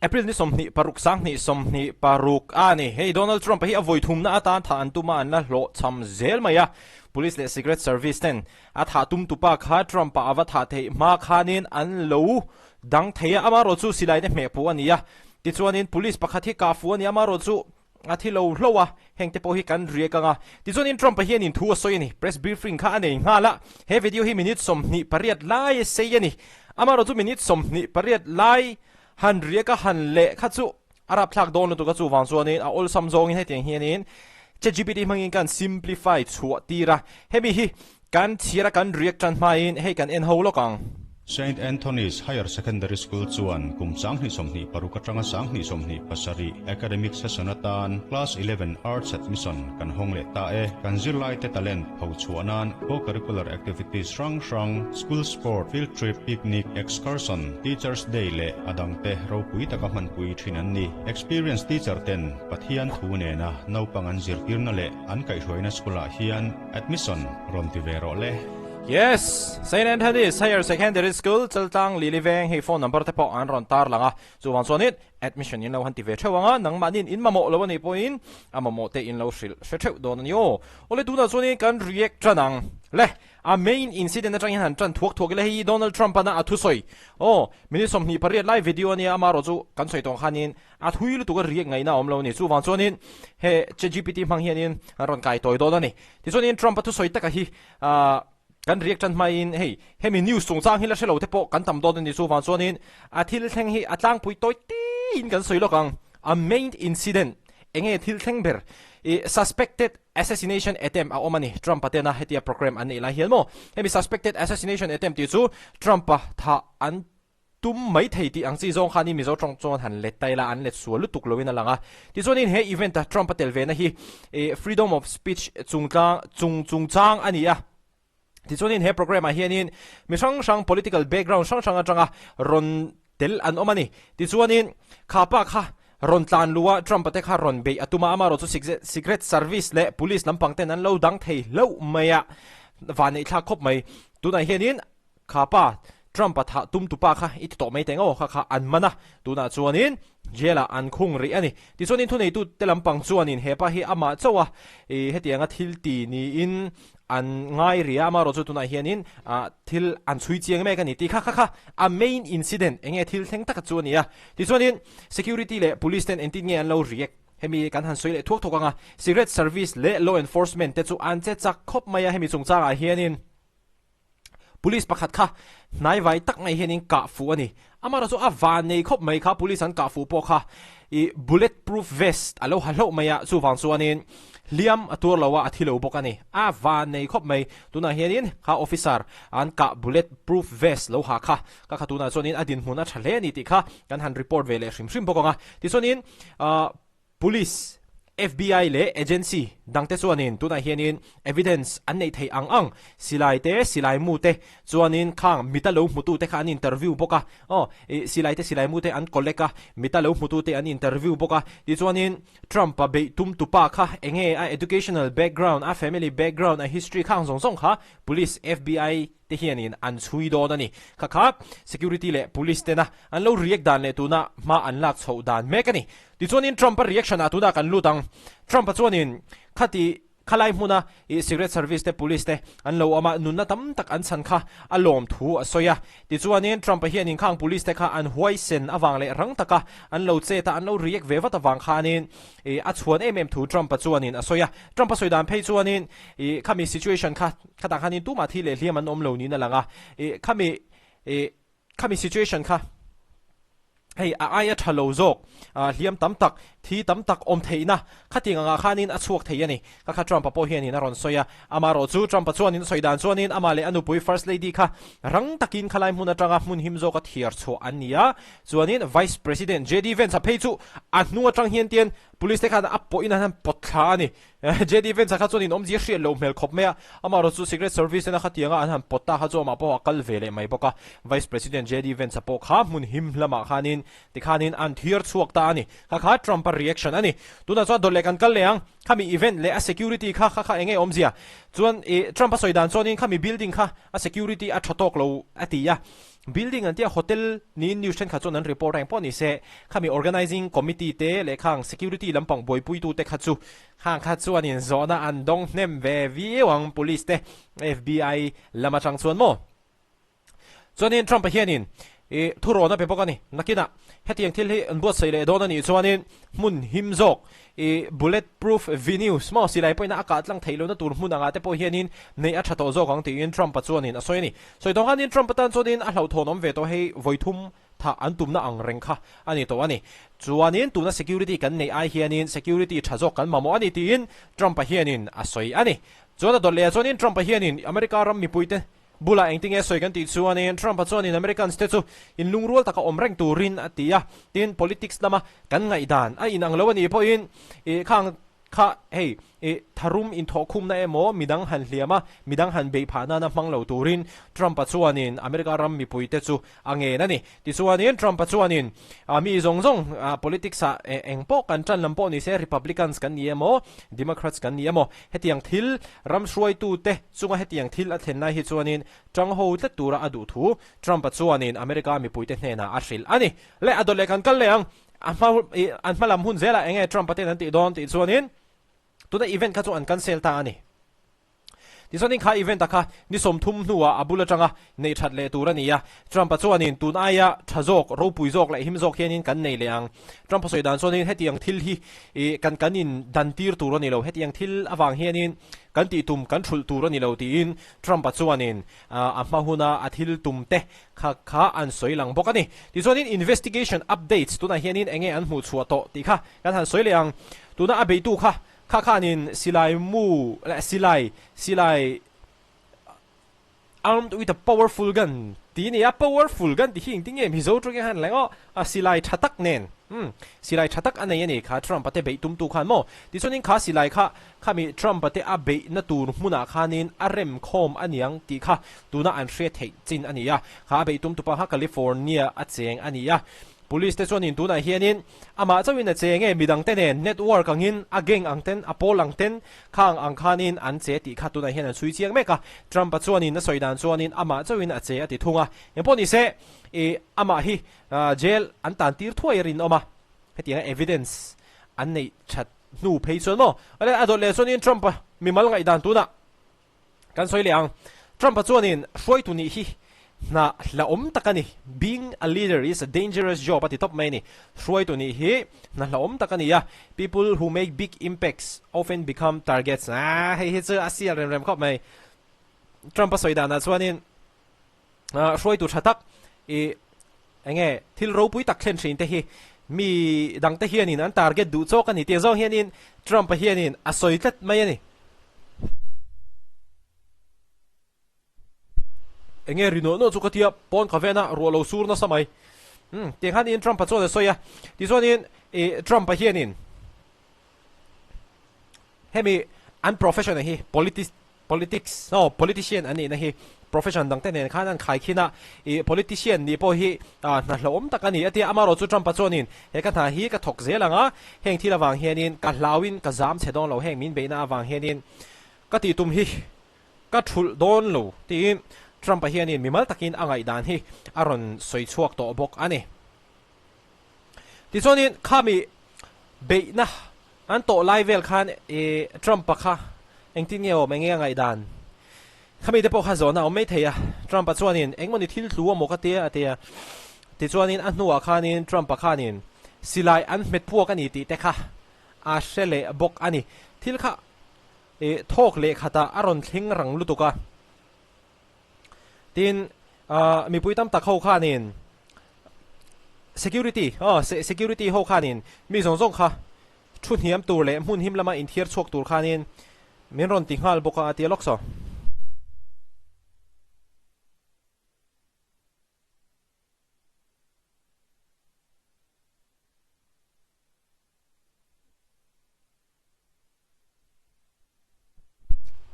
April ni 26 2026 a ni. Hei Donald Trump hi a vawi thumna atan thah an tum a, an la hlawhchham zel mai a. Police leh Secret Service ten a thah tum tupa kha Trump-a a va thah theih hma khanin an lo dang thei a, amaherawh chu silai te hmeh puh a ni a. Tichuanin police pakhat hi kah fuh a ni, amaherawh chu a thi lo hlo a, heng te pawh hi kan riak ang a. Tichuanin Trump-a hianin thu a sawi a ni, press briefing kha a nei nghal a, he video hi minute 28 lai a sei a ni. Amaherawh chu minute 28 lai han riak a han leh kha chu a rapthlak dawn lutuk a, chuvang chuanin a awlsam zawngin hetiang hianin ChatGPT hmangin kan simplify chhuah tir a, hemi hi kan chhiar a kan riak tan hmain hei kan en ho lawk ang. Saint Anthony's Higher Secondary School chuan kum 2026 atanga 2027 academic session atan Class 11 Arts Admission kan hawng leh ta e. Kan zirlaite talent pho chhuah nan co-curricular activities hrang hrang, school sport, field trip, picnic, excursion, Teachers Day leh a dangte ropui taka hmanpui thin an ni. Experienced teacher ten Pathian thu nena naupang an zirtirna leh an kaihhruaina school ah hian Admission rawn ti ve rawh le. Yes! Saint Anthony's Higher Secondary School, Chaltlang, Lili Veng hei phone number te pawh an rawn tar lang a, chuvang chuanin admission in lo han ti ve theuh ang a, nangmahniin in mamawh lo a nih pawhin a mamawh te in lo hrilh hre theuh dawn a ni aw. Awle tunah chuanin kan react tan ang le, a main incident atang hian han tan thuak thuak ila hei Donald Trump ana a thusawi aw minute 28 lai video a nia amaherawh chu kan sawi tawh ang khanin A thui lutuk a riak ngaihna a awm lo a ni. Chuvang chuanin he ChatGPT hmang hianin an rawn kai tawi dawn a ni. Tichuanin Trump-a thusawi taka hi kan riak tan hmain hei hemi news chungchang hi la hre lo te pawh kan tam dawn a ni. Chuvang chuanin a thil thleng hi a tlangpui tawi tiin kan sawi lawk ang. A main incident enge thil thleng ber i suspected assassination attempt a awm a ni. Trump-a tena hetia program an neih lai hian maw hemi suspected assassination attempt tih chu Trump-a thah an Tum mai thei tih ang chi zawng khanin Mizo tawng chuan han let ta ila an let sual lutuk loin a lang a. Tichuanin he event a Trump a tel ve na hi freedom of speech chungtlang chung chungchang a ni a. Tichuanin he program ah hianin mi hrang hrang political background hrang hrang atanga rawn tel an awm a ni. Tichuanin kha pa kha rawn tlan luh a Trump a te kha rawn beih a tum a, amaherawh chu secret service leh police lampang ten an lo dang thei hlauh mai a, vanneih thlak khawp mai. Tunah hianin Kha pa, Trump-a thah tum tupa kha i ti tawh mai teng aw, kha kha an man a, tunah chuanin jail-ah an khung rih a ni. Tichuanin thuneitu te lampang chuanin he pa hi amah chauh a, i hetianga thil ti niin an ngai rih a, amaherawh chu tunah hianin thil an chhui chiang mek a ni tih kha kha kha a main incident eng nge thil thleng taka chu a ni a. Tichuanin security leh police ten engtin nge an lo react hemi kan han sawi leh thuak thuak ang a, secret service leh law enforcement te chu an che chak khawp mai a hemi chungchangah hianin. Police pakhat kha hnai vai tak mai hianin kah fuh a ni. Amaherawh chu a van nei khawp mai kha police an kah fuh pawh kha ih bullet proof vest a lo ha hlauh mai a, chuvang chuanin hliam a tuar lo a, a thi lo bawk a ni. A van nei khawp mai. Tunah hianin kha officer an kah bullet proof vest lo ha kha ka kha tunah chuanin a dinhmun a tha hle a ni tih kha kan han report ve leh hrim hrim bawk ang a. Tichuanin ah. Police, FBI leh agency dangte chuanin tunah hianin evidence an neih theih ang ang, silai te, silai mu te chuanin khang mita lo hmutute kha an interview bawk a, aw, ih silai te silai mu te an collect a, mita lo hmutute an interview bawk a, tichuanin Trump-a beih tum tupa kha enge a educational background, a family background, a history khang zawng zawng kha Police, FBI te hianin an chhui dawn a ni. Kha kha security leh police tena an lo react dan leh tuna hma an lak chhoh dan mek a ni. Tichuanin Trump-a reaction ah tunah kan lut ang. Trump-a chuanin khati khalai hmuna ih secret service te police te an lo awm a, nunna tam tak an chhan kha a lawm thu a sawi a. Tichuanin Trump-a hianin khang police te kha an huaisen avang leh rang taka an lo chet a, an lo react ve vat avang khanin ih a chhuan em em thu Trump-a chuanin a sawi a. Trump-a sawi dan phei chuanin ih khami situation kha Khatah khanin tumah thi leh hliam an awm lo niin a lang a, ih khami ih khami situation kha hei a aia tha lo zawk ah hliam tam tak thi tam tak awm theihna khatiang angah khanin a chhuak thei a ni. Kha kha Trump-a pawh hianin a rawn sawi a, amaherawh chu Trump-a chuanin a sawi dan chuanin amah leh a nupui First Lady kha rang takin khalai hmun atanga hmun him zawka thiar chhuah an ni a, chuanin Vice President JD Vance-a phei chu a hnung atang hian tian Police te khan a pawhin an han pawt thla a ni. JD Vance-a kha chuan in awmzia hriat loh hmel khawp mai a, amaherawh chu Secret Service tena khatianga an han pawt ta kha chu amah pawh a kal ve leh mai bawk a. Vice President JD Vance-a pawh kha hmun him lamah khanin tikhanin an thiar chhuak ta a ni. Kha kha Trump-a reaction a ni. Tunah chuan dawt leh kan kal leh ang. Khami event leh a security kha kha kha eng nge awmzia? Chuan ih Trump-a sawi dan chuanin khami building kha a security a tha tawk lo a ti a. Building an tia hotel niin news thenkhat chuan an report a engpawh ni se khami organising committee te leh khang security lampang buaipuitu te kha chu khang kha chuanin zawhna an dawng hnem ve viau ang police te FBI lam atang chuan maw. Chuanin Trump-a hianin i thurawn a pe bawk a ni. Nakinah hetiang thil hi an buatsaih leh dawn a nih chuanin hmun him zawk i bullet proof venues maw silai pawhin a kah tlang theih lohna tur hmun angah te pawh hianin neih a tha tawh zawk ang tiin Trump-a chuanin a sawi a ni. Sawi tawh khanin Trump atan chuanin a hlauhthawn awm ve tawh hei vawithum thah an tumna ang reng kha a ni tawh a ni. Chuanin tuna security kan neih ai hianin security tha zawk kan mamawh a ni tiin Trump-a hianin a sawi a ni. Chuan a dawt leh ah chuanin Trump-a hianin America ram mipuite Bulah engtinge sawi kan tih chuanin Trump-a chuanin Americans te chu inlungrual taka awm reng turin a ti a, tin politics lama kan ngaihdan a inang lo a nih pawhin ih khang kha hei ih tharum inthawhkhumna emaw midang han hliam a, midang han beih phah nana hmang lo turin Trump-a chuanin America ram mipuite chu a ngen a ni. Tichuanin Trump-a chuanin mi zawng zawng politics-ah eng pawh kan tan lam pawh ni se Republicans kan ni emaw Democrats kan ni emaw hetiang thil ram hruaitute chunga hetiang thil a thlen lai hi chuanin tang ho tlat tura a duh thu Trump-a chuanin America mipuite hnenah a hrilh a ni. Le a dawt leh kan kal leh ang. A hma an hma lam hun zelah enge Trump-a ten an tih dawn tih chuanin tuna event kha chu an cancel ta a ni. Tichuanin kha event-a kha ni 30 hnuah a bul atanga neih that leh tur a ni a, Trump-a chuanin tun aia tha zawk, ropui zawk leh him zawk hianin kan nei leh ang. Trump-a sawi dan chuanin hetiang thil hi ih kan kan in dan tir tur a ni lo, hetiang thil avang hianin kan tih tum kan thulh tur a ni lo tiin Trump-a chuanin a hma huna a thil tum te kha kha an sawi lang bawk a ni. Tichuanin investigation updates tunah hianin enge an hmuh chhuah tawh tih kha kan han sawi leh ang. Tuna a beitu kha Kha khanin silai mu leh silai, silai armed with a powerful gun tih a ni a, powerful gun tih hi engtin nge Mizo tawngin khan leng aw, a silai tha tak nen, umm silai tha tak a nei a ni kha Trump-a te beih tumtu khan maw, tichuanin kha silai kha khami Trump-a te a beihna tur hmunah khanin a rem khawm a niang tih kha tuna an hriat theih chin a ni a, kha a beih tumtupa kha California a cheng a ni a. Police te chuanin tunah hianin amah chauhin a che nge midang te nen network angin a gang ang ten a pawl ang ten khang ang khanin an che tih kha tunah hian an chhui chiang mek a. Trump-a chuanin a sawi dan chuanin amah chauhin a che a ti thung a. Engpawh ni se ih amah hi jail an tan tir thuai a rinawm a, hetianga evidence an neih that hnu phei chuan maw a dawt leh chuanin Trump-a mimal ngaihdan tunah Kan sawi leh ang. Trump-a chuanin hruaitu nih hi hna hlauhawm tak a ni. Being a leader is a dangerous job a ti tawp mai a ni. Hruaitu nih hi hna hlauhawm tak a ni a. People who make big impacts often become targets. Aaa hei hi chu a sial rem rem khawp mai. Trump-a sawi danah chuanin hruaitu tha tak i enge thil ropui tak thlen thin te hi mi dangte hianin an target duh chawk a ni tih zawng hianin Trump-a hianin a sawi tlat mai a ni. Enge ri nawh nawh chu ka tia pawn ka ven a ruah lo sur nasa mai. Umm tiang hianin Trump-a chuan a sawi a, tichuanin i Trump-a hianin hemi an profession-a hi politics Politics, aw politician an nihna hi profession dangte nen khan an khai khin a, ih politician nih pawh hi hna hlauhawm tak a ni a tia, amaherawh chu Trump-a chuanin he ka hna hi ka thawk zel ang a, heng thil avang hianin ka hlauhin ka zam chhe dawn lo, heng min beihna avang hianin ka tih tum hi ka thulh dawn lo tiin Trump-a hianin mimal takin a ngaihdan hi a rawn sawi chhuak tawh bawk a ni. Tichuanin khami beihna an tawh lai vel khan i Trump-a kha engtin nge awm, enge a ngaihdan? Khami te pawh kha zawhna a awm mai thei a, Trump-a chuanin engmawni thil tlu a maw ka tia a ti a. Tichuanin a hnuah khanin Trump-a khanin silai an hmet puak a ni tih te kha a hre leh bawk a ni. Thil kha i thawk leh khatah a rawn thleng rang lutuk a. Tin, mipui tam tak ho khanin security, aw security ho khanin mi zawng zawng kha thu hniam tur leh hmun him lama inthiar chhuak tur khanin min rawn ti nghal bawk a, a ti a lawk saw.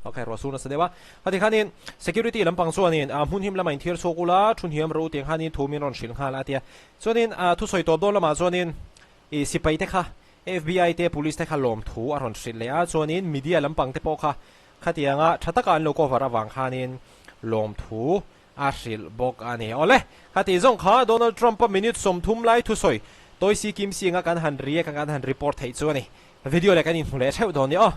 Ok, ruah sur nasa deuh a. Hati khanin security lampang chuanin a hmun him lama inthir chhuak ula, thu hniam ro tiang khanin thu min rawn hrilh nghal a tia. Chuanin a thusawi tawp dawn lamah chuanin i sipai te kha FBI te police te kha lawm thu a rawn hrilh leh a, chuanin media lampang te pawh kha khatianga tha taka an lo cover avang khanin lawm thu. a hrilh bawk a ni. Awle, khati zawng kha Donald Trump-a minute 30 lai thusawi tawi si kim si anga kan han react a kan han report theih chu a ni. Video leh kan inhmu leh theuh dawn nia aw.